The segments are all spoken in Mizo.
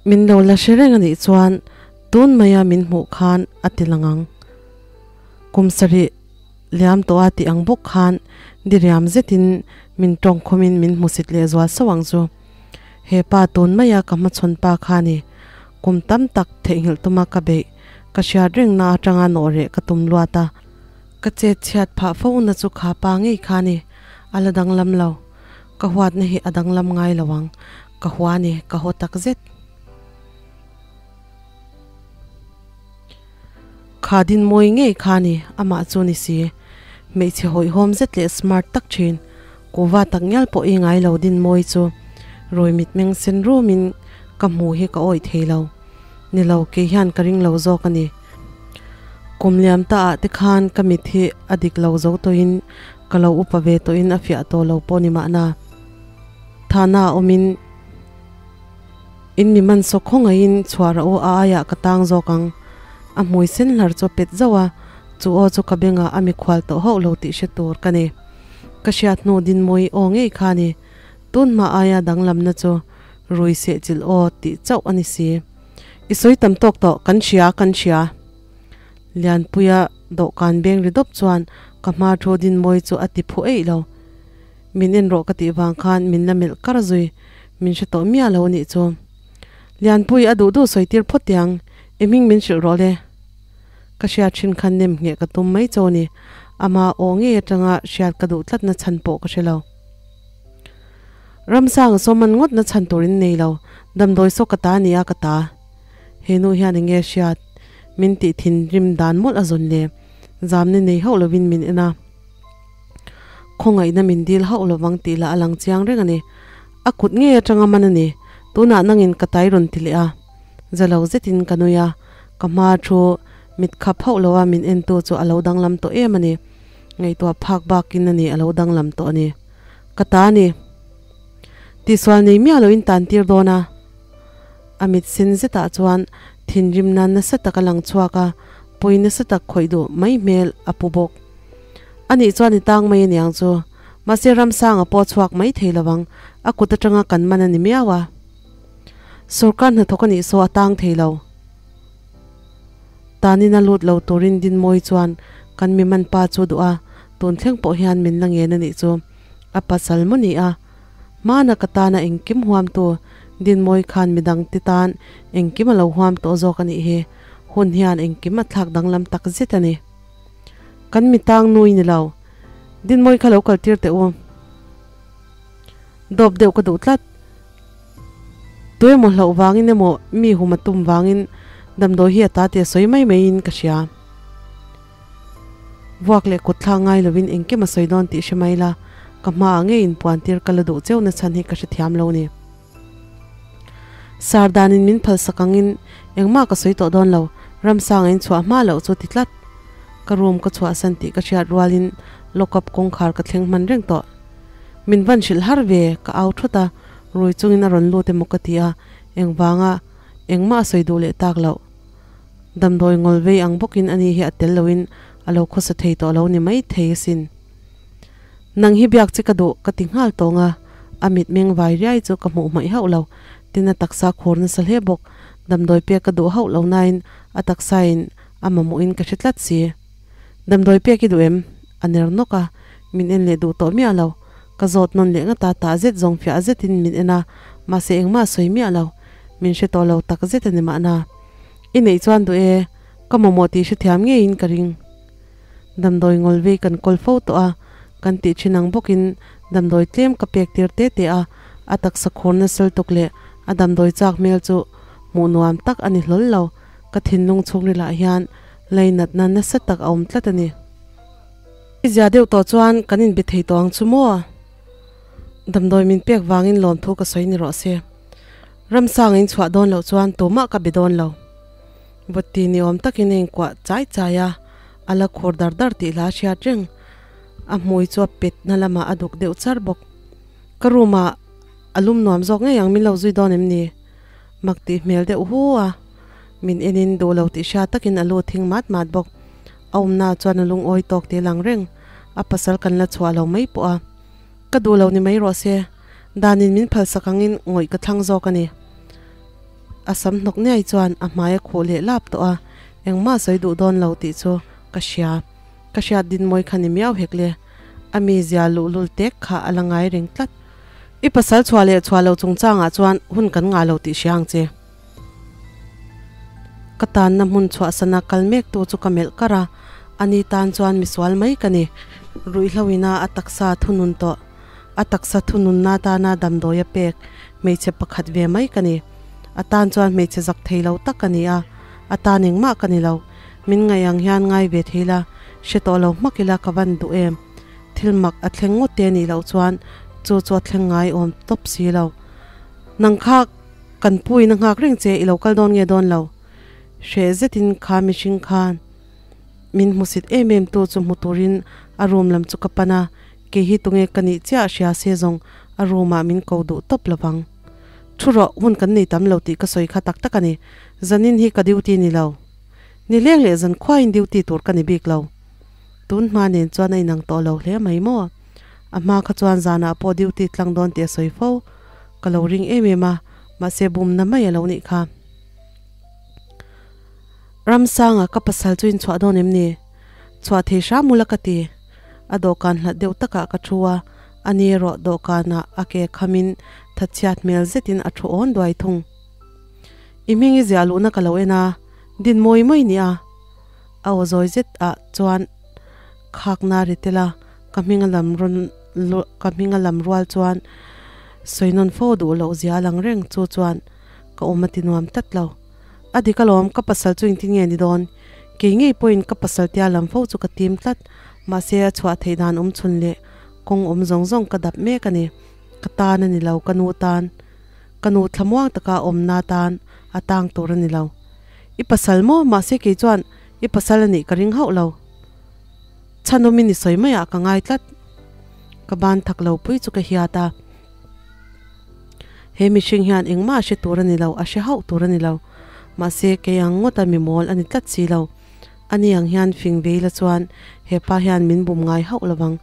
Min lo la hre reng a nih chuan tun maia min hmuh khan a ti lang ang. Kum sarih liam tawh a tih ang bawk khan diriam zetin min tawngkhawmin min hmusit leh zual sauh ang chu. He pa tun maia ka hmachhawn pa kha ni. Kum tam tak theihnghilh tuma ka beih ka hriat rengna atanga nawh reh ka tum luat a. Ka chet chhiat phah fo na chu kha pa ngei kha ni. A la danglam lo. Ka huatna hi a danglam ngai lo ang. Ka hua ni, ka haw tak zet. Kha dinmawi ngei kha ni, amah chu ni si. Hmeichhe hawihhawm zet leh smart tak thin. Kuva tak ngial pawh i ngai lo dinmawi chu. Rawi mitmeng sen rumin ka hmu hi ka awih thei lo. Ni lo, kei hian ka ring lo zawk a ni. Kum liam ta ah te khan ka mit hi a dik lo zo tawhin ka lo upa ve tawhin a fiah tawh lo pawh ni mahna. Thana awmin in mi man sawk khawngaihin chhuah rah u a aiah ka tang zawk ang. A hmui sen hlar chu a pet zauh a, chu aw chu ka bengah a mikhual tawh hauh lo tih hre tur ka ni. Ka hriat hnu dinmawi aw ngei kha a ni. Tun hma aia danglamna chu rui sehchilh aw tih chauh a ni si. I sawi tam tawk tawh, kan hria, kan hria. Lianpuia dawhkan beng ri dawp chuan ka hma thu dinmawi chu a ti phu eih lo. Min en rawh ka tih vang khan min la melh kar zui, min hre tawh miah lo anih chu. Lianpui a duh duh sawi tir phawt tiang, i hming min hrilh rawh le. Ka hriat hrin khan nem ngheh ka tum mai cho ni, ama aw ngei atanga hriat ka duh tlatna chhan pawh ka hre lo. Ramsang sawman ngawtna chhan turin nei lo, damdawi saw ka ta nia ka ta. He nu hian enge hriat min tih thinrim dan mawlh a zawn le, zamna nei hauh lovin min en a. Khawngaihna min dil hauh lovang tih lah a lang chiang reng a ni. A kut ngei atanga man a ni. Tunah nangin ka tai rawn ti leh a. Za lo zetin ka nui a, ka hma thu mit khap hauh lo a min entu chu a lo danglam tawh em a ni. Ngaihtuah phak bakin a ni a lo danglam tawh a ni. Ka ta a ni. Tihsual nei miah loin tan tir dawn a. A mit sen zetah chuan thinrimna nasa tak a lang chhuak a, pawi nasa tak khawih duh mai hmel a pu bawk. A nih chuan i tang mai aniang chu. Mahse Ramsanga pawh a chhuak mai thei lo ang, a kut atanga kan man a ni miau a. Sorkar hnathawk a nih saw a tang thei lo. Tanin a lut lo turin Dinmawi chuan kan mi man pa chu duh a, tun thleng pawh hian min la ngen a nih chu. A pasal maw ni a? Hmana ka tana engkim huamtu Dinmawi khan midang te tan engkim a lo huam tawh zawk a nih hi. Hun hian engkim a thlak danglam tak zet a ni. Kan mi tang nui ni lo. Dinmawi kha lo kal tir teh u. Dawp deuh ka duh tlat. Tuemaw hlauh vangin emaw mi hum a tum vangin damdawi hi a ta tih a sawi mai maiin ka hria. Vuak leh kut thlak ngai lovin engkim a sawi dawn tih hre mai la, ka hmaah ngei inpuan tir ka la duh cheu na chhan hi ka hrethiam lo ni. Sar danin min phalsak angin engmah ka sawi tawh dawn lo, Ramsanga in chhuah hma loh chu ti tlat. Ka room ka chhuahsan tih ka hriat rualin lock up kawngkhar ka thleng hman reng tawh. Min van hrilh har ve, ka au thut a, rui chungin a rawn lut emaw ka ti a, engvanga engmah a sawi duh leh tak loh. Damdawi ngawl vei ang bawkin ani hi a tel loin a lo khawsa thei tawh lo ni mai thei asin. Nang hi biak che ka duh ka ti nghal tawng a, a mitmeng vai riai chu ka hmuh hmaih hauh lo. Tin a taksa khur nasa hle bawk. Damdawi pek ka duh hauh lo nain a taksain a mamawhin ka hre tlat si. Damdawi pek i duh em? A ner nawk a, min en leh duh tawh miah lo. Ka zawt nawn leh ngata tah zet zawng fiah zetin min en a, mahse engmah a sawi miah lo. Min hre tawh lo tak zet a ni mahna. I neih chuan duh e, ka mamawh tih hrethiam ngeiin ka ring. Damdawi ngawl vei kan kawl fo tawh a, kan tih thin ang bawkin damdawi tlem ka pek tir te te a, a taksa khur nasal tuk leh a damdawi chak hmel chu hmuh nuam tak a ni hlawl lo, ka thinlung chhungrilah hian lainatna nasa tak a awm tlat a ni. I zia deuh tawh chuan kan inbe thei tawh ang chu maw? Damdawi min pek vangin lawmthu ka sawi ni rawh se. Ramsang in chhuah dawn loh chuan tumah ka be dawn lo. Vawtti ni awm takin a inkuah chai chai a, a la khur dar dar tih hla a hriat reng. A hmui chu a pet na lamah a duk deuh char bawk. Ka room ah a lum nuam zawk ngei ang min lo zui dawn em ni? Mak tih hmel deuh hu a, min en in duh lo tih hria takin a lu thing mat mat bawk. A awmna chuan a lungawi tawk tih a lang reng. A pasal kan la chhuah lo mai pawh a. Ka duh lo ni mai rawh se. Danin min phalsak angin ngawih ka thlang zawk a ni. A sam hnawk niai chuan a hmai a khuh leh lap tawh a, engmah sawi duh dawn lo tih chu ka hria. Ka hriat din mawi kha ni miau hek le. A mizia luhlul tek kha a la ngai reng tlat. I pasal chhuah leh chhuah lo chungchangah chuan hun kan ngah lo tih hria ang che. Ka tanna hmun chhuahsana kal mektu chu ka melh kar a, ani tan chuan misual mai ka ni. Ruihhlo ina a taksa thunun tawh, a taksa thununna atana damdawi a pek hmeichhe pakhat ve mai ka ni. A tan chuan hmeichhe zak thei lo tak ka ni a, a tan engmah ka ni lo. Min ngaih ang hian ngai ve thei la, hre tawh lo hmak ila ka van duh em. Thil mak a thleng ngawt te nih loh chuan chu chu a thleng ngai awm tawp si lo. Nang kha kan puiin a nghak reng che i lo kal dawn nge dawn lo? Hreh zetin kha mihring khan min hmusit em em tu chu hmu turin a room lam chu ka pan a, kei hi tunge ka nih chiah hria se zawng a room ah min ko duh tawp lovang. Thu rawh, hun kan nei tam lo tih ka sawi kha tak tak a ni. Zanin hi ka duty ni lo. Nileng leh zan khuain duty tur ka ni bik lo. Tun hma nen chuan a inang tawh lo hle mai maw? A hma kha chuan zanah pawh duty tlang dawn tih a sawi fo. Ka lo ring em em a, mahse bumna mai a lo nih kha. Ramsanga ka pasal chu inchhuah dawn em ni? Chhuah thei hram ula ka ti. A dawhkan hlat deuh takah ka thu a, ani erawh dawhkanah a ke khamin thatchhiat hmel zetin a thu awn duai thung. I hming i ziah luhna ka lo en a, din mawi mawi nia. A aw zawi zet ah chuan khakna ri tel a, ka hming a lam rawn ka hming a lam rual chuan sawi nawn fo duh loh zia a lang reng chu chuan ka awm a ti nuam tlat lo. A dik alawm ka pasal chu engtin nge ni dawn? Kei ngei pawhin ka pasal tia lam fo chu ka tim tlat, mahse a chhuah theih dan awm chhun leh kawng awm zawng zawng ka dap mek a ni. Ka tan a ni lo, ka nu tan. Ka nu thlamuang taka awmna tan a tang tur a ni lo. I pasal maw? Mahse kei chuan i pasal a nih ka ring hauh lo. Chhan awmin i sawi maiah ka ngai tlat. Ka ban thak lo pui chu ka hiat a. He mihring hian engmah a hre tur a ni lo, a hre hauh tur a ni lo. Mahse kei ang ngawta mi mawl a ni tlat si lo. Ani ang hian fing vei la chuan he pa hian min bum ngai hauh lovang.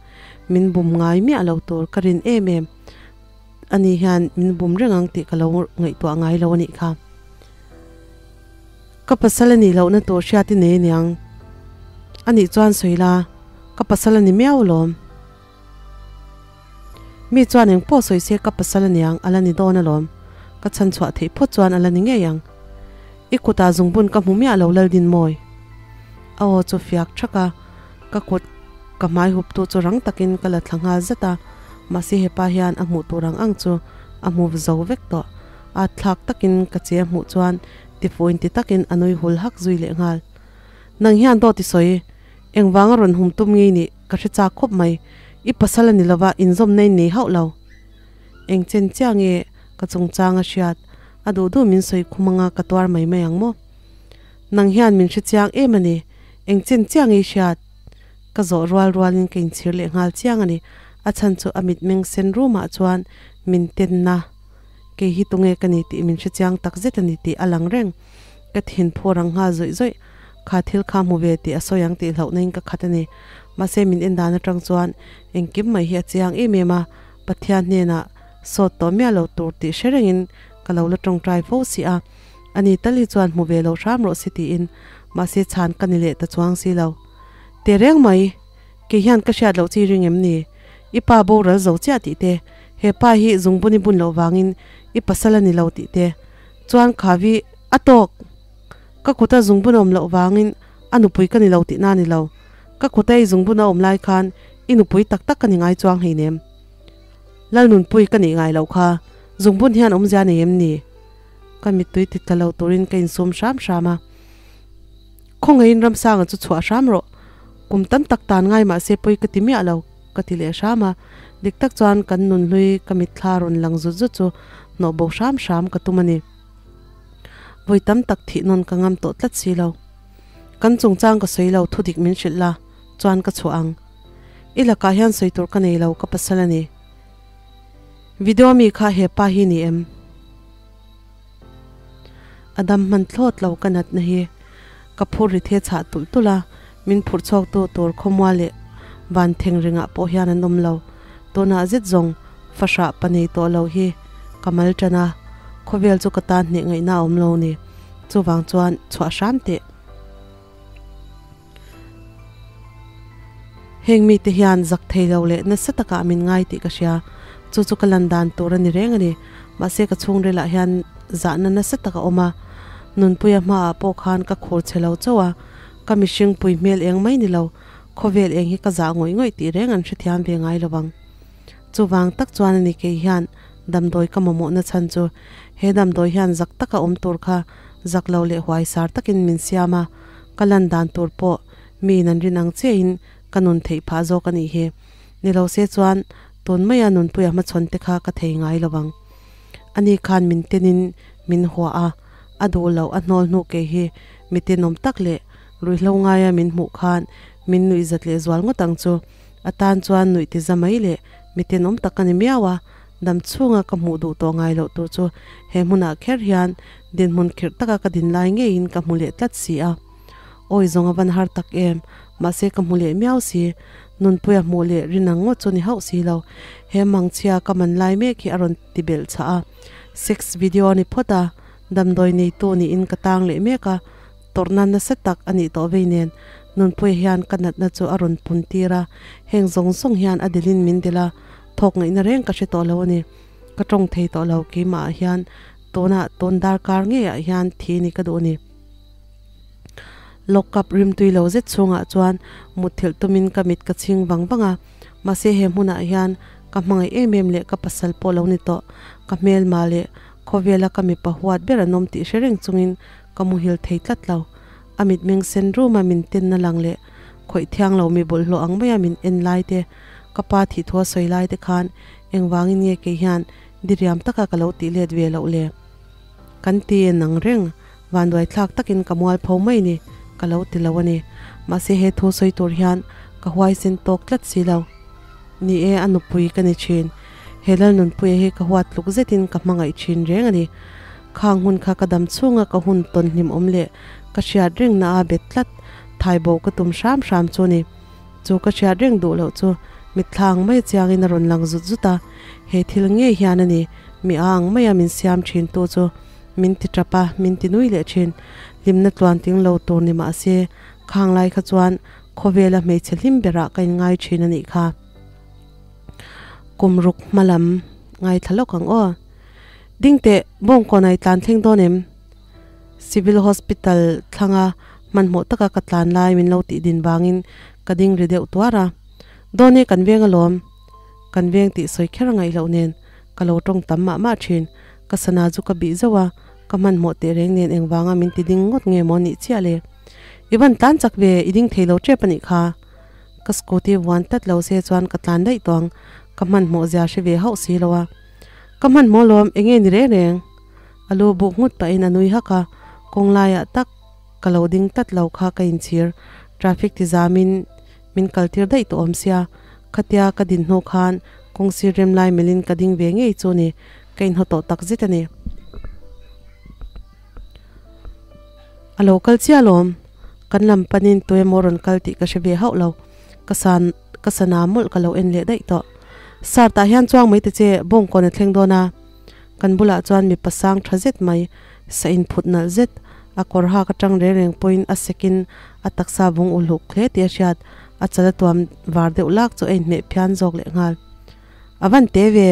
Min bum ngai miah lo tur ka rin em em. Ani hian min bum reng ang tih ka lo ngaihtuah ngai lo a nih kha. Ka pasal a nih lohna tur hriat i nei aniang. A nih chuan sawi la, ka pasal a ni miau alawm. Mi chuan eng pawh sawi se ka pasal aniang a la ni dawn alawm. Ka chhan chhuah theih phawt chuan a la ni ngei ang. I kutah zungbun ka hmu miah lo Laldinmawi. A aw chu fiak thak a, ka kut ka hmai huptu chu rang takin ka la thla nghal zet a, mahse hepa hian a hmuh tur ang ang chu a hmu zo vek tawh. At thlak takin ka che a hmuh chuan tifuin ti takin a nui hul hak zui leh nghal. Nang hian dawt i sawi, engvanga rawn hum tum ngei nih ka hre chak khawp mai, i pasal a ni lova inzawmna in nei hauh lo. Eng chen chiah nge ka chungchang a hriat, a duh duh min sawi khum anga ka tuar mai mai ang maw? Nang hian min hre chiang em a ni, eng chen chiah nge i hriat? Ka zawh rual rualin ka inchhir leh nghal chiang a ni, a chhan chu a mitmeng sen rumah chuan min tenna. Kei hi tunge ka ni tih min hre chiang tak zet a ni tih a lang reng. Ka thin phu rang nghal zawih zawih. Kha thil kha hmu ve tih a sawi ang tih hlauhna in ka khat a ni. Mahse min en dan atang chuan engkim mai hi a chiang em em a, Pathian hnenah sawt tawh miah lo tur tih hre rengin ka lo la tawngtai fo si a. Ani tal hi chuan hmu ve lo hram rawh si tiin mahse chhan ka ni leh ta chuang si lo. Tehreng mai, kei hian ka hriat loh chi ring em ni? I pa boral zo chiah tih te, he pa hi zungbun i bun loh vangin i pasal a ni lo tih te chuan khavi a tawk. Ka kuta zungbun a awm loh vangin a nupui ka ni lo tihna a ni lo. Ka kuta i zungbun a awm lai khan i nupui tak tak ka ni ngai chuang hleinem. Lalnunpui ka nih ngai loh kha zungbun hian awmzia nei em ni? Ka mittui ti tla lo turin ka insum hram hram a. Khawngaihin Ramsanga chu chhuah hram rawh. Kum tam tak tan ngai mah se pawi ka ti miah lo, ka ti leh hram a. Dik tak chuan kan nunhlui ka mitthla rawn lang zut zut chu hnawh bo hram hram ka tum a ni. Vawi tam tak thih nawn ka ngam tawh tlat si lo. Kan chungchang ka sawi lo thu dik min hrilh la chuan ka chhuah ang. I lakah hian sawi tur ka nei lo ka pasal a ni. Video mi kha he pa hi ni em? A dam hman thlawt lo ka natna hi ka phur ri the chhah tulh tulh a, min phurh chhuak tu tur khawmual leh van theng ringah pawh hian an awm lo. Tunah zet zawng fahrah pa nei tawh lo hi ka mal tan a, Khawvel chu ka tan hneh ngaihna a awm lo ni. Chuvang chuan chhuah hram teh. Heng mite hian zak thei lo leh nasa takah min ngai tih ka hria. Chu chu ka lan dan tur a ni reng a ni. Mahse ka chhungrilah hian zahna nasa tak a awm a. Nunpuia hmaah pawh khan ka khur chhe lo chauh a. Ka mihring pui hmel eng mai ni lo, khawvel eng hi ka zah ngawih ngawih tih reng an hrethiam ve ngai lo ang. Chuvang tak chuan a ni kei hian damdawi ka mamawhna chhan chu he damdawi hian zak taka awm tur kha zak lo leh huai sar takin min siam a, ka lan dan tur pawh miin an rin ang chiahin ka nun theih phah zawk a nih hi. Ni lo se chuan tun maia nunpuia hmachhawn te kha ka thei ngai lo ang. Ani khan min tenin min huah a, a duh loh a hnawl hnu kei hi mi tenawm tak leh ruihhlo ngaia min hmuh khan min nuihzat leh zual ngawt ang chu. A tan chuan nuih ti za mai leh mi tenawm tak a ni miau a, dam chhunga ka hmuh duh tawh ngai loh tur chu he hmunah kher hian dinhmun khirh taka ka din lai ngeiin ka hmu leh tlat si a. Awi zawng a van har tak em, mahse ka hmu leh miau si, Nunpuia hmuh leh rin ang ngawt chu ni hauh si lo. He mangchhia ka man lai mek hi a rawn ti belh chhah a, sex video a ni phawt a, damdawi neitu niin ka tang leh mek a, tawrhna nasa tak a nih tawh vei nen Nunpuia hian ka natna chu a rawn pun tir a, heng zawng zawng hian a delin min del a, thawk ngaihna reng ka hre tawh lo a ni. Ka tawng thei tawh lo keimah ah hian tunah tun darkar ngeiah hian thi ni ka duh a ni. Lock up rimtui lo zet chhungah chuan mutthilh tumin ka mit ka chhing vang vang a, mahse he hmunah hian ka hmangaih em em leh ka pasal pawh lo ni tawh, ka hmelma leh khawvela ka mipa huat ber an awm tih hre reng chungin ka muhil thei tlat lo. A mitmeng sen ruma min tenna lang leh khawih thiang lo mi bawlhhlawh ang maia min en lai te, ka pa thih thu a sawi lai te khan engvangin nge kei hian diriam taka ka lo tih let ve loh le? Kan ti en ang reng, vanduai thlak takin ka mualpho mai ni ka lo ti lo a ni. Mahse he thu sawi tur hian ka huaisen tawk tlat si lo. Ni e, a nupui ka ni thin. He Lalnunpuia hi ka huat tluk zetin ka hmangaih thin reng a ni. Khang hun kha ka dam chhunga ka hun tawn hlim awm leh ka hriat reng na a bet tlat, thaibo ka tum hram hram chu ni. Chu ka hriat reng duh loh chu mitthlang mai chiangin a rawn lang zut zut a, he thil ngei hian a ni mi a ang maia min siam thin tu chu min ti tap a, min ti nui leh thin. Hlimna tluan ting lo tur ni mah se, khang lai kha chuan khawvela hmeichhe hlim berah ka inngai thin a nih kha. Kum ruk hma lam ngaithla lawk ang aw. Ding teh, bawngkawn ai tlan thleng dawn em? Civil Hospital thlanga hmanhmawh taka ka tlan lai min lo tih din vangin ka ding ri deuh tuar a. Dawn e kan veng alawm. Kan veng tih sawi kher a ngaih loh nen ka lo tawng tam mah mah thin. Ka sana chu ka bih zauh a, ka hmanhmawh teh reng nen engvanga min ti ding ngawt nge maw nih chiah le. I van tlan chak ve, i ding thei lo tep a nih kha. Ka scooty vuan tlat lo se chuan ka tlan daih tawh ang, ka hmanhmawh zia hre ve hauh si lo a. Ka hmanhmawh lawm, enge ni reng reng? A lu buk nghut pahin a nui hak a, kawng laiah tak ka lo ding tlat lo kha ka inchhir, traffic ti zamin min kaltir daih tawh awm sia, khatia ka din hnu khan kawng sir rem lai melhin ka ding ve ngei chu ni, ka inhaw tawh tak zet a ni. A lo kal chiah alawm, kan lam panin tuemaw rawn kal tih ka hre ve hauh lo, ka san ka sana mawlh ka lo en leh daih tawh. Sir tah hian chuang mai ta che, bawngkawn a thleng dawn a. Kan bulah chuan mipa sang tha zet mai, sa inphut nalh zet, a kawr hak atang reng reng pawhin a sekin a taksa vung uluk hle tih a hriat, a chal a tuam var deuh lak chu a inhmeh phian zawk leh nghal. A van te ve!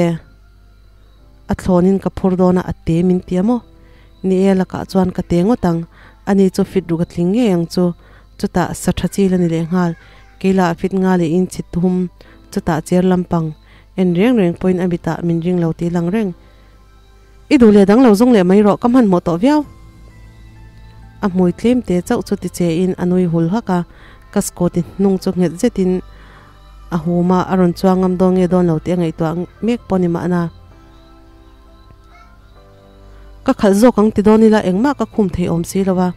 A thlawnin ka phur dawn a, a te min ti a maw? Ni e, lakah chuan ka te ngawt ang, ani chu fit ruk a tling ngei ang chu, chutah sa tha chil a ni leh nghal, keilah fit nga leh in chhit hum, chutah cher lampang, En reng reng pawhin a mitah min ring lo tih lang reng. I duh leh dang lo zawng leh mai rawh ka hmanhmawh tawh viau. A hmui tlem te chauh chu ti che in a nui hul hak a, ka scooty hnung chu nghet zet in a hum a, a rawn chuang ngam dawn nge dawn lo tih a ngaihtuah mek pawh ni mahna. Ka khalh zawk ang ti dawn ila engmah ka khum thei awm si lo a,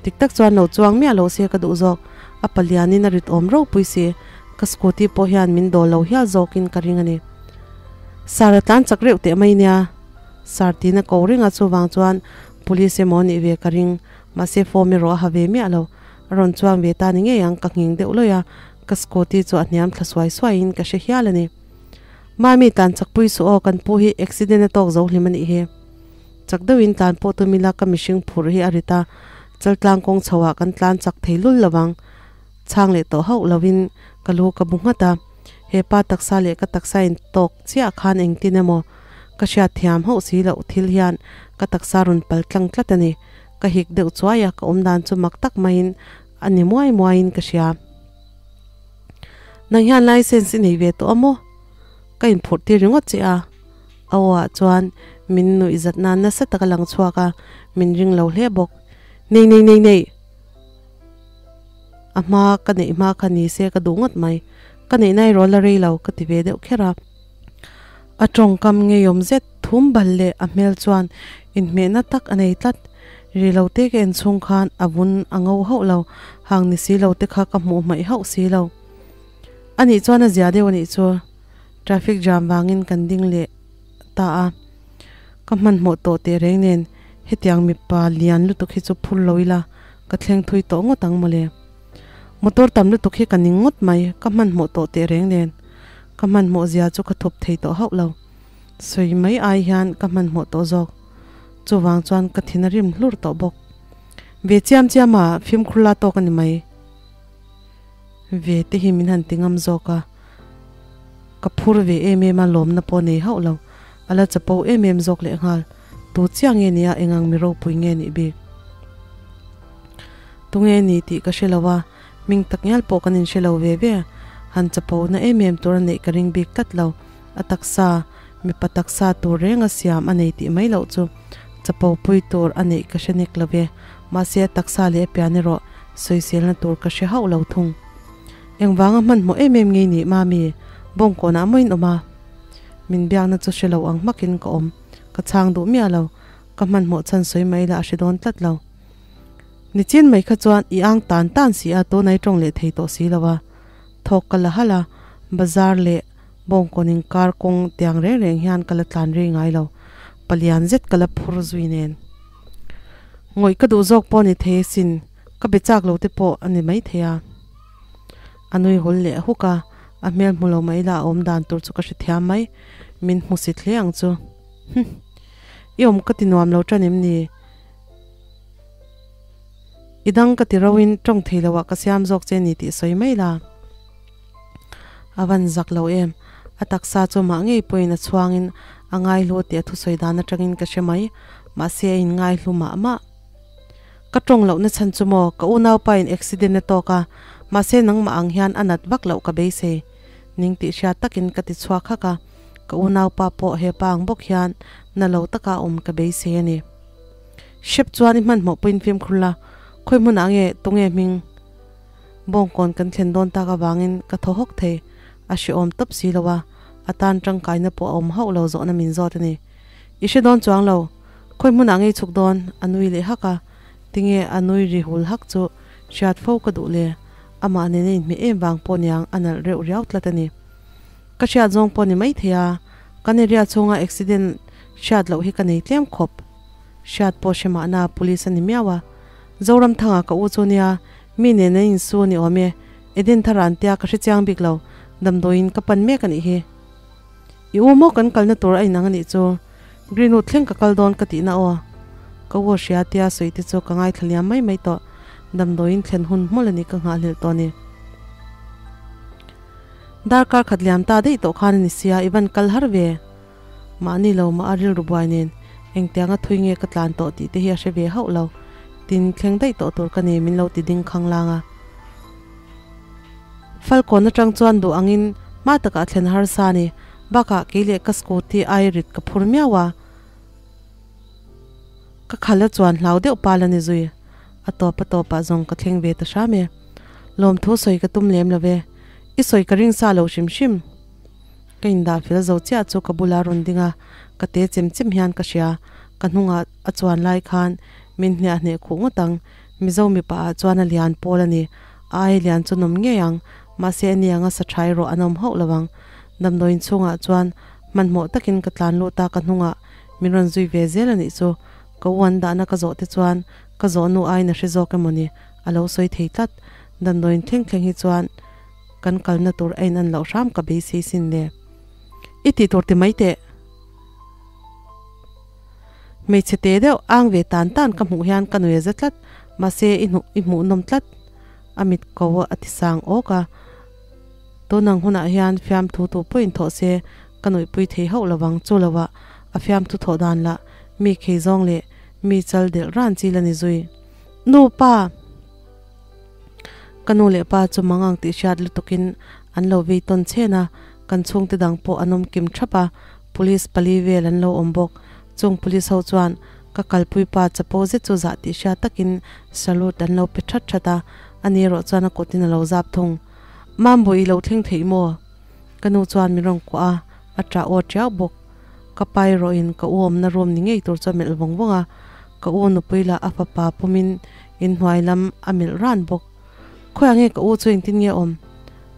dik tak chuan lo chuang miah lo se ka duh zawk, a palianin a rit awm ropui si, ka scooty pawh hian min dawl lo hial zawkin ka ring a ni. Sir a tlan chak reuh teh mai nia, Sir tiin a ko reng a chuvang chuan police emaw a nih ve ka ring, mahse form erawh a ha ve miah lo, a rawn chuang ve ta ni ngei ang ka nghing deuh lawih a, ka scooty chu a hniam thla suai suaiin ka hre hial a ni. Mami tan chakpui suh aw kan pu hi accident a tawk zo hlim a nih hi. Chak deuhin tlan pawh tum ila ka mihring phurh hi a rit a, chaltlang kawng chho ah kan tlan chak thei lul lo ang. Chhang leh tawh hauh lovin ka lu ka bu nghat a, he pa taksa leh ka taksa in tawk chiah khan engtin emaw ka hriat thiam hauh si loh thil hian ka taksa rawn pal tlang tlat a ni. Ka hik deuh chuai a, ka awm dan chu mak tak maiin a ni muai muaiin ka hria. Nang hian license i nei ve tawh a maw? Ka inphurh tir ringawt che a. A aw ah chuan min nuih zat nan nasa tak a lang chhuak a, min ring lo hle bawk. Nei nei nei nei! A hma ka neih hma kha ni se ka duh ngawt mai. Ka neih na erawh la rei lo ka ti ve deuh kher a. A tawngkam ngeiawm zet thum bal leh a hmel chuan inhmehna tak a nei tlat. Ri lo te ka en chhung khan a vun a ngo hauh lo, hang ni si lo te kha ka hmuh hmaih hauh si lo. A nih chuan a zia deuh a nih chu. Traffic jam vangin kan ding leh ta a. Ka hmanhmawh tawh teh reng nen hetiang mipa lian lutuk hi chu phur lo ila ka thleng thui tawh ngawt ang mawle. Motor tam lutuk hi ka ning ngawt mai, ka hmanhmawh tawh teh reng nen. Ka hmanhmawh zia chu ka thup thei tawh hauh lo. Sawi mai ai hian ka hmanhmawh tawh zawk. Chuvang chuan ka thin a rim hlur tawh bawk. Ve chiam chiam a, fimkhur la tawk a ni mai. Ve te hi min han ti ngam zawk a, ka phur ve em em a, lawmna pawh nei hauh lo. A la chapo em em zawk leh nghal. Tu chiah nge nia eng ang mi ropui nge nih bik? Tunge ni tih ka hre lo a, hming tak ngial pawh kan inhre lo ve ve. Han chapo na em em tur a neih ka ring bik tlat lo. A taksa, mipa taksa tur reng a siam a nei tih mai loh chu chapo pui tur a neih ka hre nek lo ve. Mahse a taksa leh a pian erawh sawiselna tur ka hre hauh lo thung. Engvanga hmanhmawh em em ngei nih Mami, bawngkawnah mawiin awm a. Min biakna chu hre lo ang hmakin ka awm. Ka chhang duh miah lo, ka hmanhmawh chhan sawi mai la a hre dawn tlat lo. Nichin mai kha chuan i ang tan tan si a, tunai tawng leh thei tawh si lo a. Thawk ka la halh a, bazar leh bawngkawn inkar kawng tiang reng reng hian ka la tlan rei ngai lo. Palian zet ka la phur zui nen. Ngawih ka duh zawk pawh a ni thei asin, ka be chak lo te pawh a ni mai thei a. A nui hul leh huk a, a hmel hmu lo mai la a awm dan tur chu ka hrethiam mai. Min hmu si hle ang chu. Hum. I awm ka ti nuam lo tan em ni? I dang ka ti ro in tawng thei lo ah ka siam zawk che ni tih sawi mai la. A van zak lo em. A taksa chu mah ngei pawhin a chhuang in a ngaihlu tih a thusawi dan atangin ka hre mai. Mahse a in ngaihlu mah mah. Ka tawng lohna chhan chu maw, ka unaupa in accident a tawk a, mahse nangmah ang hian a nat vak loh ka beisei. Ning tih hriat takin ka ti chhuak hak a, ka unaupa pawh hepa ang bawk hian na lo taka a awm ka beisei a ni. Hrep chuan i hmanhmawh pawhin fimkhur la, khawi hmunah nge tunge hming bawngkawn kan thlen dawn tak avangin ka thaw hawk thei, a hrehawm tawp si lo a, a tan tangkaina pawh a awm hauh lo zawhna min zawt a ni. I hre dawn chuang lo, khawi hmunah nge i chhuk dawn? A nui leh hak a, tinge a nui ri hul hak chu hriat fo ka duh le. Amah nena inhmeh em vang pawh niang a nalh reuh riau tlat a ni. Ka hriat zawng pawh ni maithei a, kan area chhunga accident hriat loh hi ka nei tlem khawp. Hriat pawh hre mahna police a ni miau a. Zoramthanga ka u chu nia, mi nena insu ni awm e, Eden thar an tia ka hre chiang bik lo, damdawiin ka pan mek a nih hi. I u maw kan kalna tur a inang a nih chu, Greenwood thleng ka kal dawn ka tihna aw. Ka u a hria tia sawi te chu ka ngaithla liam mai mai tawh. Damdawiin thlen hun hmul a ni ka nghahhlelh tawh ni. Darkar khat liam ta daih tawh khan a ni sia, i van kal har ve. Mahni lo mah a rilru buai nen engtianga thui nge ka tlan tawh tih te hi a hre ve hauh lo. Tin, thleng daih tawh tur ka nei min lo ti ding khang lang a. Falkawn atang chuan duh angin hma takah thlen harsa a ni. Bakah kei leh ka scooty ai rit ka phur miau a. Ka khal a chuan hlau deuh pal a ni zui. A tawp a tawpah zawng ka thleng ve ta hram e. Lawmthu sawi ka tum lem lo ve. I sawi ka ring sa lo hrim hrim. Ka indah fel zo chiah chu ka bula rawn ding a, ka te chem chem hian ka hria. Ka hnungah a chuan lai khan min hniah hneh khuh ngawt ang. Mizo mipa ah chuan a lian pawl a ni. A ai lian chu nawm ngei ang. Mahse ani anga sa tha erawh an awm hauh lo ang. Damdawiin chhungah chuan hmanhmawh takin ka tlan lut a, ka hnungah min rawn zui ve zel a nih chu. Ka u an dahna ka zawh te chuan ka zawh nu aiin a hre zawk emaw ni a lo sawi thei tlat. Damdawiin thleng thleng hi chuan kan kalna tur a in an loh hram ka beisei sin le. I tih tur ti mai teh. Hmeichhe te deuh ang ve tan tan ka hmuh hian ka nui a za tlat, mahse i hnuh i hmuh nawm tlat. A mit ko a ti sang awk a. Tunang hunah hian fiamthu tu pawhin thawh se ka nuihpui thei hauh lovang chu lovah a fiamthu thawh dan lah mi khei zawng leh mi chal delh ran chi la ni zui. Nu pa! Ka nu leh pa chu mangang tih hriat lutukin an lo vei tawn chhen a, kan chhungte dang pawh an awm kim thap a, police pali vel an lo awm bawk. Chung police ho chuan ka kalpui pa chapo zet chu zah tih hriat takin salute an lo pe that that a, ani erawh chuan a kawtin a lo zap thung. Mambawi i lo thleng theih maw? Ka nu chuan min rawn kuah a, a ṭah aw ṭiau bawk. Ka pa erawhin ka u awmna room ni ngei tur chu a melh vawng vawng a, ka u nupui lah a fapa pumin inhnuai lam a melh ran bawk. Khawiah nge ka u chu engtin nge a awm?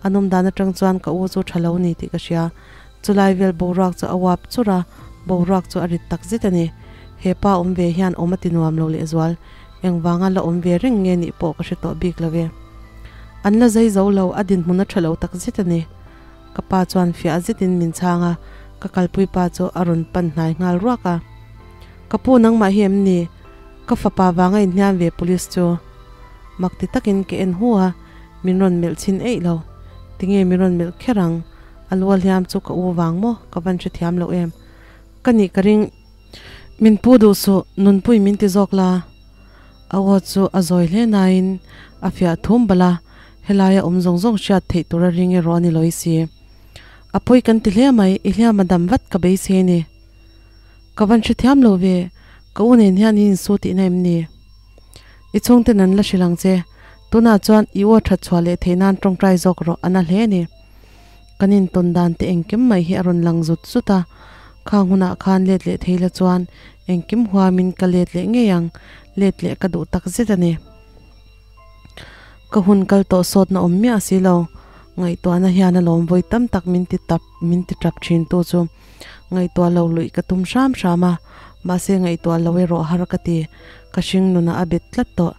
A nawm dan aṭang chuan ka u chu ṭha lo ni tih ka hria. Chulai vel boruak chu a uap chur a, boruak chu a rit tak zet a ni. He pa awm ve hian awm a ti nuam lo lehzual. Engvanga la awm ve reng nge nih pawh ka hre tawh bik lo e. An la zai zo lo, a dinhmun a ṭha lo tak zet a ni. Ka pa chuan fiah zetin min chhang a, ka kalpui pa chu a rawn pan hnai nghal ruak a. Ka pu nangmah hi em ni? Ka fapa vanga inhniam ve police chu. Mak ti takin ka en hu a, min rawn melh chhin eih lo. Tinge min rawn melh kher ang? A lu a hliam chu ka u vang maw? Ka van hrethiam loh em? Ka nih ka ring. Min pu duh suh, nunpui min ti zawk la. A aw chu a zawi hle nain a fiah thum bal a, helaia awm zawng zawng hriat theih tura ring erawh a ni lawi si. A pawi kan ti hle mai, i hliam a dam vat ka beisei a ni. Ka van hrethiam lo ve, ka u nen hian i insu tihna em ni? I chhungten an la hrilh ang che, tunah chuan i u a that chhuah leh theih nan tawngtai zawk rawh a na hle a ni. Kan intawn dan te engkim mai hi a rawn lang zut zut a, khang hunah khan let leh thei la chuan engkim huamin ka let leh ngei ang, let leh ka duh tak zet a ni. Ka hun kal tawh sawtna awm miah si lo, ngaihtuahna hian a lawm vawi tam tak min ti tap min ti tap thin tu chu ngaihtuah lo luih ka tum hram hram a, mahse ngaihtuah lo erawh har ka ti, ka hring nunah a bet tlat tawh.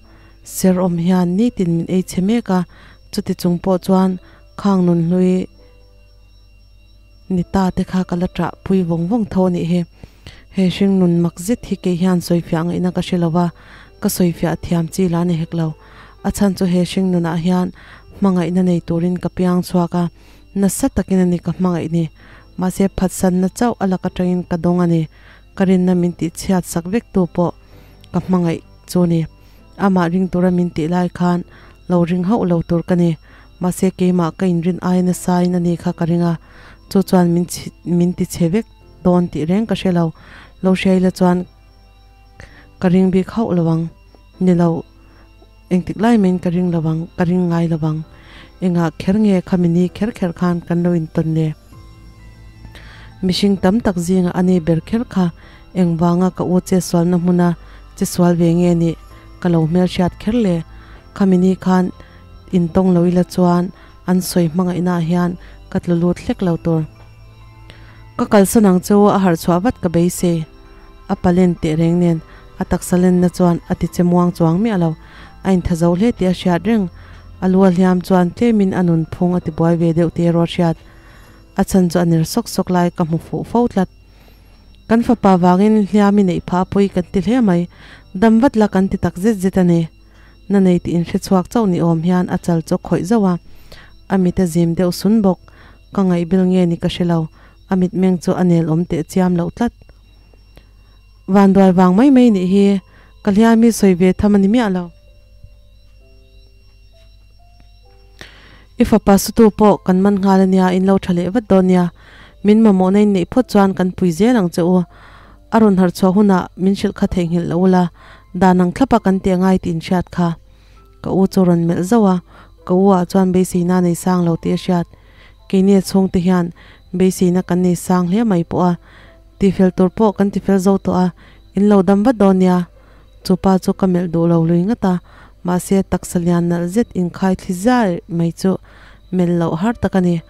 Ser awm hian nitin min ei chhe mek a, chuti chung pawh chuan Khang nun hlui ni ta te kha ka la ṭah pui vawng vawng tho a nih hi. He hring nun mak zet hi kei hian sawifiah ngaihna ka hre lo va, ka sawifiah thiam chi la ni hek lo. A chhan chu he hring nunah hian hmangaihna nei turin ka piang chhuak a, nasa takin a ni ka hmangaih ni. Mahse phatsanna chauh a lak atangin ka dawng a ni. Ka rinna min tihchhiat sak vek tu pawh ka hmangaih chu ni. Amah ring tura min tih lai khan lo ring hauh lo tur ka ni. Mahse keimah ka inrin aia nasa in a ni kha ka ring a, chu chuan min min ti chhe vek dawn tih reng ka hre lo. Lo hriaila chuan ka ring bik hauh lo ang. Ni lo, engtik lai maiin ka ring lo ang, ka ring ngai lo ang. Engah kher nge khami ni kher kher khan kan lo intawn le? Mihring tam tak zingah a ni ber kher kha engvanga ka u che sualna hmuna che sual ve nge nih ka lo hmelhriat kher le? Khami ni khan intawng lo ila chuan an sawi hmangaihnaah hian ka tlu lut hlek lo tur. Ka kalsan ang chu a harh chhuah vat ka beisei. A palen teh reng nen a taksa lenna chuan a ti che muang chuang miah lo. A intha zo hle tih a hriat reng. A lu a hliam chuan tlemin a nunphung a tibuai ve deuh tih erawh a hriat. A chhan chu a ner sawk sawk lai ka hmu fuh fo tlat. Kan fapa vangin hliam i neih phah a pawi kan ti hle mai. Dam vat la kan ti tak zet zet a ni. Na nei tih inhre chhuak chauh ni awm hian a chal chu a khawih zauh a. A mit a zim deuh sun bawk. Ka ngaihbil nge ni ka hre lo. A mitmeng chu a nel awm teh chiam loh tlat. Vanduai vang mai mai nih hi ka hliam hi sawi ve tham a ni miah lo. I fapa sutu pawh kan man nghal a nia, in lo tha leh vat dawn nia. Min mamawhna in neih phawt chuan kan pui zel ang che u. A rawn harh chhuah hunah min hrilh kha theihnghilh lo ula, dan ang thlapa kan tih angai tih in hriat kha. Ka u chu rawn melh zauh a, ka u ah chuan beiseina a nei sang lo tih a hriat. Keini a chhungte hian beiseina kan nei sang hle mai pawh a, tifel tur pawh kan tifel zo tawh a, in lo dam vat dawn nia. Chu pa chu ka melh duh lo lui ngat a, mahse taksa lian nalh zet inkhai thli zai mai chu melh loh har tak a ni.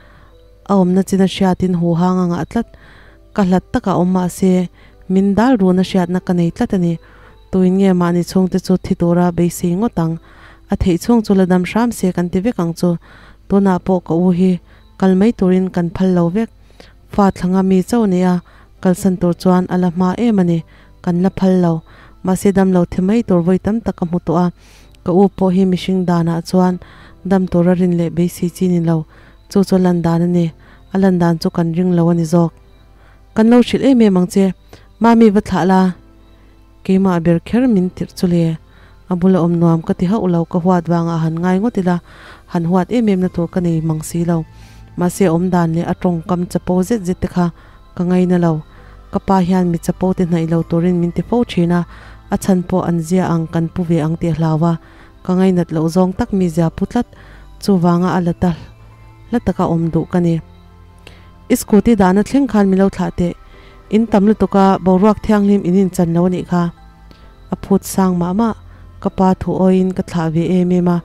A awmna chin a hriatin hu hang a ngah tlat. Ka hlat takah awm mahse min dal run a hriatna ka nei tlat a ni. Tuin nge mahni chhungte chu thi tura beisei ngawt ang? A theih chhung chu la dam hram se kan ti vek ang chu. Tunah pawh ka u hi kal mai turin kan phal lo vek. Fa thlanga mi chauh nia kalsan tur chuan a la hma em a ni. kan la phal lo. Mahse damlo thi mai tur vawi tam tak ka hmu tawh a, ka u pawh hi mihring danah chuan dam tura rin leh beisei chi ni lo, chu chu a lan dan a ni, a lan dan chu kan ring lo a ni zawk. Kan lo hrilh em em ang che, Mami va thlah la, keimah ber kher min tirh chu le, a bula awm nuam ka ti hauh lo, ka huat vangah han ngai ngawt ila, han huat em em na tur ka nei mang si lo, mahse awm dan leh a tawngkam chapo zet zet te kha ka ngaina lo. Ka pa hian mi chapo te hnaih lo turin min ti fo thin a, a chhan pawh an zia ang kan pu ve ang tih a hlau a, ka ngainat loh zawng tak mi zia pu tlat, chuvanga a la ta hla taka awm duh ka ni. I scooty dahna thleng khan min lo thlah teh, in tam lutuk a, boruak thianghlim in inchan lo a nih kha. A phut sang mah mah, ka pa thu awiin ka thlah ve em em a,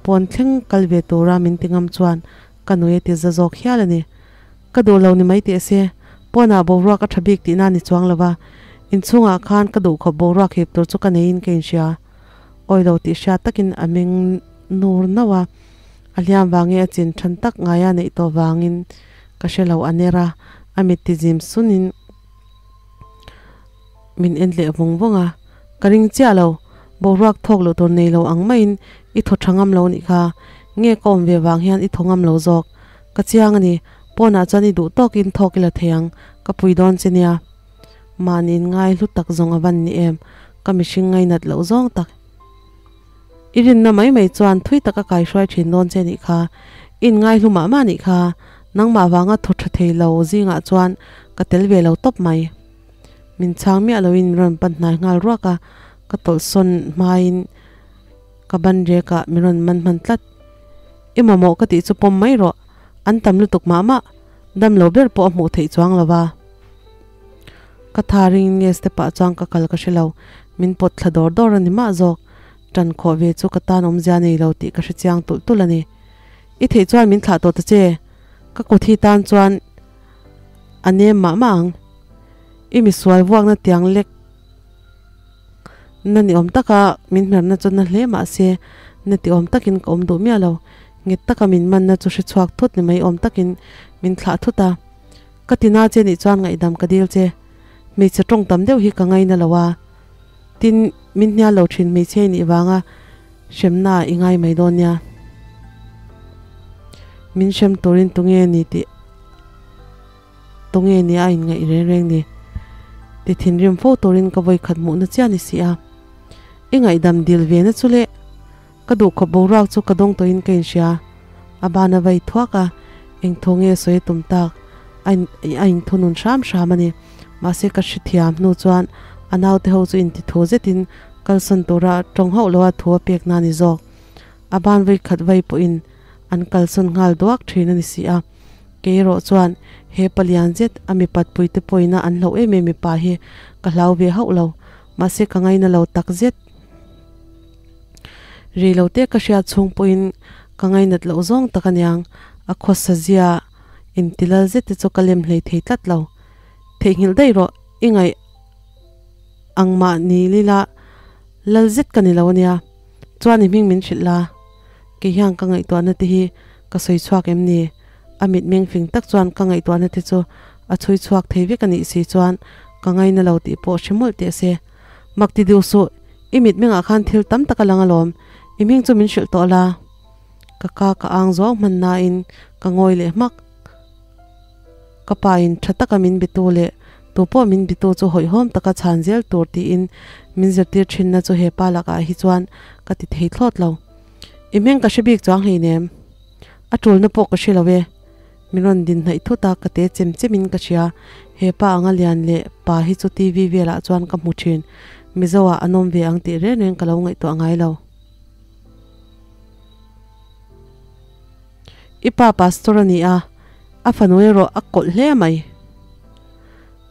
pawn thleng kal ve tura min ti ngam chuan ka nui a ti za zawk hial a ni. Ka duh lo ni mai teh se, pawnah boruak a tha bik tihna ni chuang lo va, inchhungah khan ka duh khawp boruak hip tur chu ka neiin ka inhria. Awi lo tih hriat takin a meng nur nauh a, a hliam vang nge a chin than tak ngaia neih tawh vangin ka hre lo a ner a, a mit ti zim sunin min en leh vung vung a, ka ring chiah lo, boruak thawk loh tur nei lo ang maiin i thaw tha ngam lo nih kha, nge ka awm ve vang hian i thaw ngam lo zawk. Ka chiang a ni, pawnah chuan i duh tawkin thawk i la thei ang, ka pui dawn che nia. Mahni in ngai hlu tak zawng a van ni em, ka mihring ngainat loh zawng tak. I rinna mai mai chuan thui taka kaihruai thin dawn che nih kha, i in ngai hlu mah mah nih kha, nangmah vanga thaw tha thei lo zingah chuan ka tel ve lo tawp mai. Min chhang miah loin min rawn pan hnai nghal ruak a, ka tawlhsawn hmain ka ban rekah min rawn man hman tlat. I mamawh ka tih chu pawm mai rawh, an tam lutuk mah mah, dam lo ber pawh a hmuh theih chuang lo va. Ka tha ringin nge step ah chuan ka kal ka hre lo, min pawt thla dawr dawr a ni mah zawk, tan khawh ve chu ka tan awmzia nei lo tih ka hre chiang tulh tulh a ni. I theih chuan min thlah tawh ta che, ka kut hi tan chuan a nem mah mah ang, i misual vuakna tiang lek. Na ni awm taka min hmerna chu na hle mah se, na ti awm takin ka awm duh miah lo. Nghet taka min manna chu hre chhuak thut ni mai awm takin min thlah thut a. Ka ti na che nih chuan ngaihdam ka dil che. Hmeichhe tawng tam deuh hi ka ngaina lo a. Tin, min hnial lo thin hmeichhe i nih vanga hremna i ngai mai dawn nia. Min hrem turin tunge ni tih. Tunge nia a inngaih reng reng ni? Ti thinrim fo turin ka vawi khat hmuhna chiah ni si a. I ngaihdam dil ve na chu le. Ka duh khawp boruak chu ka dawng tawhin ka inhria. A ban a vai thuak a, eng thaw nge sawi a tum tak? A a inthunun hram hram a ni. Mahse ka hrethiam hnu chuan a naute ho chu inti thu zetin kalsawn tura tawng hauh loa thu a pek na ni zawk. A ban vawi khat vai pawhin an kalsawn nghal duak thin a ni si a. Kei erawh chuan he palian zet a mipat puite pawina an hlauh em em mipa hi ka hlau ve hauh lo, mahse ka ngaina lo tak zet. Rei lo te ka hriat chhung pawhin ka ngainat loh zawng tak aniang, a khawsa zia intilal zet te chu ka lem hlei thei tlat lo. Theihnghilh daih rawh, i ngaih ang mah ni lila lal zet ka ni lo ania, chuan i hming min hrilh la. Kei hian ka ngaihtuahna te hi ka sawi chhuak em ni? A mitmeng fing tak chuan ka ngaihtuahna te chu a chhui chhuak thei vek a nih si chuan ka ngaina lo tih pawh hre mawlh teh se. Mak ti deuh suh, i mitmengah khan thil tam tak a lang alawm, i hming chu min hrilh tawh la. Ka ka ka ang zawng hman nain ka ngawi leh hmak. Ka pa in tha taka min bitu leh tu pawh min bitu chu hawihhawm taka chhan zel tur tiin min zirtir thinna chu he pa lakah hi chuan ka ti thei thlawt lo. I hming ka hre bik chuang hleinem. A tulna pawh ka hre lo e. Min rawn din hnaih thut a, ka te chem chem in ka hria. He pa anga lian leh pa hi chu TV velah chuan ka hmu thin. Mizo ah an awm ve ang tih reng reng ka lo ngaihtuah ngai lo. I pa pastor a ni a, a fanu erawh a kawlh hle mai.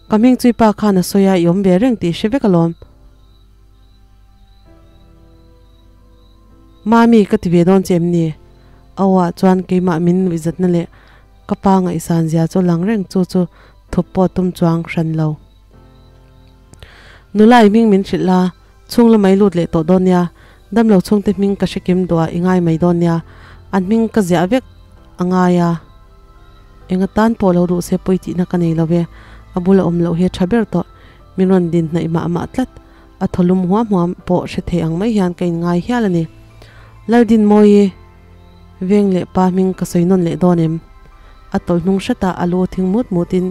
Ka hming chu i pa khan a sawi a, i awm ve reng tih hre vek alawm. Mami ka ti ve dawn che em ni? A aw ah chuan keimah min nuihzatna leh ka pa ngaihsan zia chu lang reng chu chu thup pawh tum chuang hran lo. Nula i hming min hrilh la, chhung lamah i lut leh tawh dawn nia, damlo chhungte hming ka hre kim duh a i ngai mai dawn nia, an hming ka ziah vek a ngai a, eng atan pawh lo duh se pawi tihna ka nei lo ve, a bula awm loh hi a tha ber tawh. Min rawn din hnaih mah mah tlat. A thaw lum huam huam pawh hre thei ang mai hian ka inngai hial a ni. Laldinmawii veng leh pa hming ka sawi nawn leh dawn em? A tawlh hnung hretah a lu thing mut mutin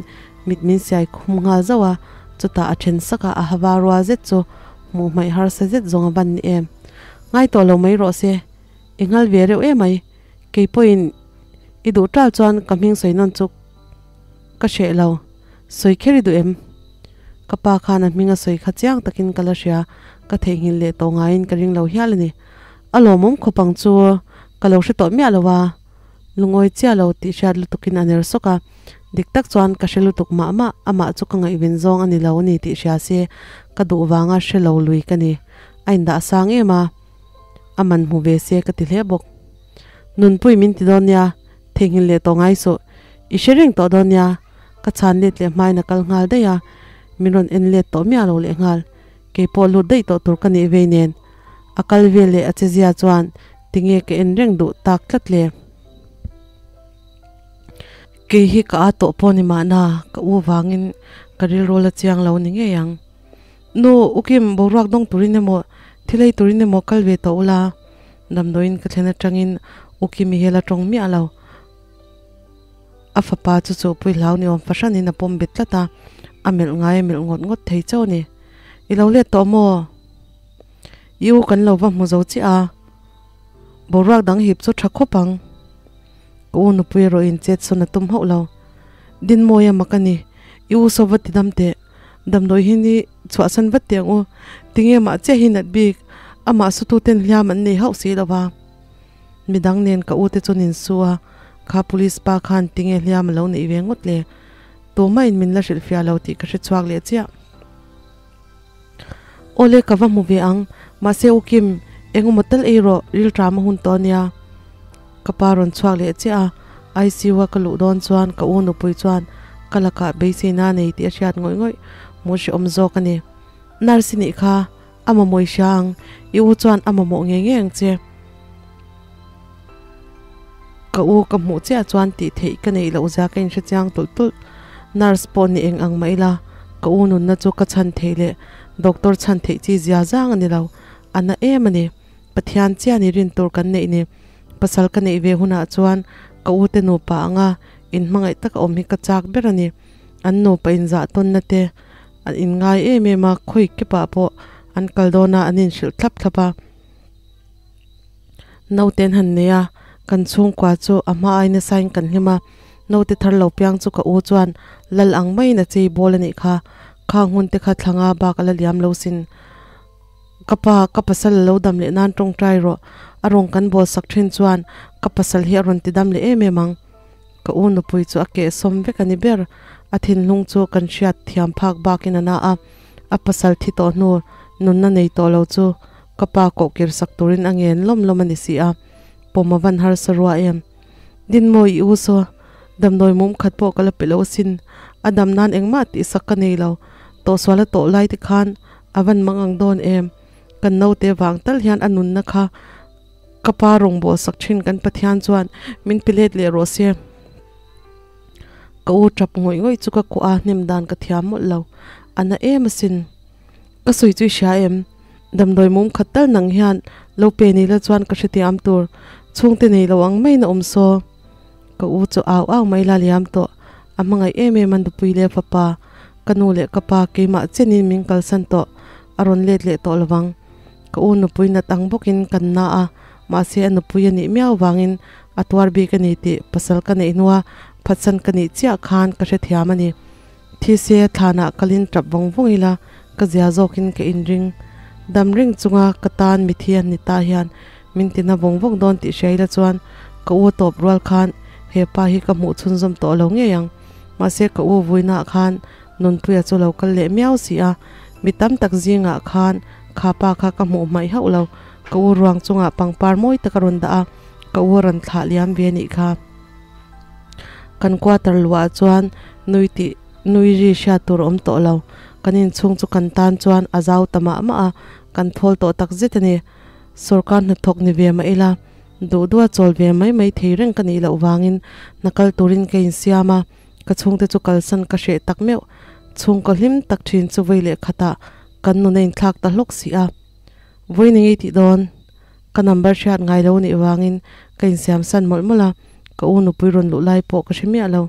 mit min siai khum nghal zauh a, chutah a then sak a, a hava rual zet chu hmuh hmaih harsa zet zawng a van ni em. Ngai tawh lo mai rawh se, i nghal ve reuh emai, kei pawhin i duh tal chuan ka hming sawi nawn chu ka hreh lo, sawi kher i duh em? Ka pa khan a hming a sawi kha chiang takin ka la hria, ka theihnghilh leh tawh ngaiin ka ring lo hial a ni. A lawmawm khawp ang chu ka lo hre tawh miah lo a. Lungawi chiah lo tih hriat lutukin a ner sawk a, dik tak chuan ka hre lutuk mah mah, amah chu ka ngaihven zawng a ni lo a ni tih hria se ka duh vanga hre lo lui ka ni. A indah sang em a, a man hmu ve se ka ti hle bawk. Nunpui min ti dawn nia, theihnghilh leh tawh ngai suh, i hre reng tawh dawn nia, ka chhan let leh hmain a kal nghal daih a, min rawn en let tawh miah lo leh nghal. Kei pawh lut daih tawh tur ka nih vei nen, a kal vel leh a che zia chuan tinge ka en reng duh tak tlat le. Kei hi ka a tawh pawh ni mahna ka u vangin ka rilru la chiang lo ni ngei ang. Nu, Ukim, boruak dawng turin emaw, thil ei turin emaw kal ve tawh ula. Damdawiin ka thlen atangin Ukimi hi a la tawng miah lo. A fapa chu chuhpui hlau ni awm fahranin a pawm bet tlat a, a melh ngai a melh ngawt ngawt thei chauh a ni. I lo let tawh maw? I u kan lo va hmu zo chiah a, boruak dang hip chu tha khawp ang. Ka u nupui erawh in chet sawn a tum hauh lo. Dinmawi a mak a ni, i u saw va ti dam teh, damdawi hi ni chhuahsan vat teh ang u, tinge mah chiah hi nat bik, amah sututen hliam an nei hauh si lo va. Midang nen ka u te chuan in su a, kha police pa khan tinge hliam a lo neih ve ngawt le? Tumah in min la hrilh fiah lo tih ka hre chhuak leh chiah. Awle ka va hmu ve ang, mahse U Kim, engemaw tal ei rawh, rilṭam a hun tawh ania. Ka pa rawn chhuak leh chiah a, ICU a ka luh dawn chuan ka u nupui chuan ka lakah beiseina a nei tih a hriat ngawih ngawih, hmuh hrehawm zawk a ni. Nurse i nih kha. A mamawh i hria ang, i u chuan a mamawh ngei ngei ang che. Ka u ka hmuh chiah chuan tih theih ka neih loh zia ka inhre chiang tulh tulh. Nurse pawh ni eng ang mah ila, ka u nunna chu ka chhan theih leh doctor chhan theih chi zia zang a ni lo. A na em a ni. Pathian chiah ni rin tur kan neih ni. Pasal ka neih ve hunah chuan ka u te nupa anga inhmangaih taka awm hi ka chak ber a ni. An nupa inzah tawnna te. An inngai em em a, khawi kepah pawh an kal dawn a, an inhrilh thlap thlap a. Naute an han nei a, kan chhungkua chu a hma ai nasain kan hlim a, naute thar lo piang chu ka u chuan lal ang maiin a chei bawl a nih kha, khang hun te kha thlanga bak a la liam lo sin. Ka pa, ka pasal a lo dam leh nan tawngtai rawh, a rawn kan bawl sak thin chuan ka pasal hi a rawn ti dam leh em em ang. Ka u nupui chu a kehsawm vek a ni ber. A thinlung chu kan hriat thiam phak bakin a na a, a pasal thi tawh hnu nunna nei tawh lo chu ka pa kohkir sak turin a ngen lawm lawm a ni si a, pawm a van harsa rua em. Dinmawi i u saw, damdawi mum khat pawh ka la pe lo asin, a dam nan engmah tihsak ka nei lo, tawhsual a tawh lai te khan a van mang ang dawn em, kan naute vang tal hian a nunna kha Ka pa rawngbâwl sak ṭhin kan Pathian chuan min pe let leh rawh se. Ka u ṭap ngawih ngawih chu ka kuah a, hnem dan ka thiam mawlh lo. A na em asin. Ka sawi chu i hria em? Damdawi mum khat tal nang hian lo pe ni la chuan ka hrethiam tur. Chhungte nei lo ang maiin a awm saw. Ka u chu au au mai la liam tawh. A hmangaih em em a nupui leh fapa, ka nu leh ka pa keimah chenin min kalsan tawh. A rawn let leh tawh lovang. Ka u nupui nat ang bawkin kan na a, mahse a nupui a nih miau vangin a tuar bik a ni tih pasal ka neih hnua phatsan ka nih chiah khan ka hrethiam a ni. Thise thlanah kalin tap vawng vawng ila ka zia zawkin ka inring. Dam reng chunga ka tan mithi an ni ta hian min tina vawng vawng dawn tih hria ila chuan ka u tawp rual khan he pa hi ka hmuh chhunzawm tawh lo ngei ang. Mahse ka u vuinaah khan Nunpuia chu lo kal leh miau si a, mi tam tak zingah khan kha pa kha ka hmuh hmaih hauh lo, ka u ruang chungah pangpar mawi tak a rawn dah a, ka u a rawn thlah liam ve a nih kha. Kan quarter luah chuan nui tih nui ri hriat tur a awm tawh lo, kan inchhung chu kan tan chuan a zau ta mah mah a, kan thawl tawh tak zet a ni. Sorkar hnathawk ni ve mah ila, duh duha chawl ve mai mai thei reng ka nih loh vangin hna kal turin ka insiam a. Ka chhungte chu kalsan ka hreh tak meuh. Chhungkaw hlim tak thin chu vawi leh khatah kan nun a inthlak ta hlawk si a. Vawi ni ngei tih dawn? Ka number hriat ngai lo nih vangin ka insiam san mawlh mawlh a, ka u nupui rawn luh lai pawh ka hre miah lo.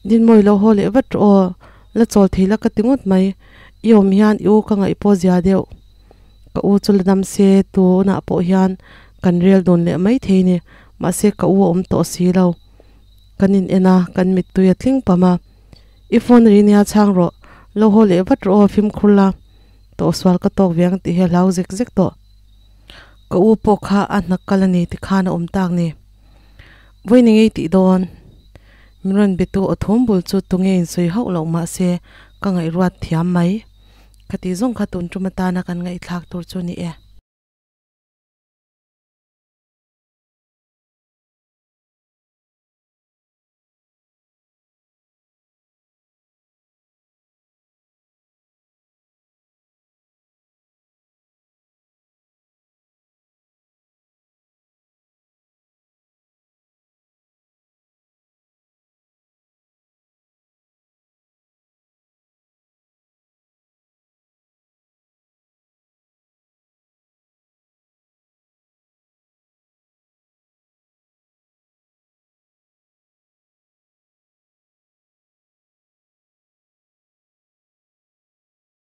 Dinmawi lo haw leh vat rawh aw, la chawl thei la ka ti ngawt mai. I awm hian i u ka ngaih pawh zia deuh. Ka u chu la dam se tunah pawh hian kan rel dun leh mai thei ni, mahse ka u a awm tawh si lo. Kan in en a, kan mittui a tling pam a. I phone ri nia chhang rawh, lo haw leh vat rawh aw fimkhur la. Tawhsual ka tawk ve ang tih hi a hlau zek zek tawh. Ka u pawh kha a hna kal a ni tikhan a awm tak ni. Vawi ni ngei tih dawn. Min rawn be tu aw thum bul chu tunge in sawi hauh loh mahse ka ngaihruat thiam mai. Khati zawng kha tun tum atana kan ngaihthlak tur chu ni e.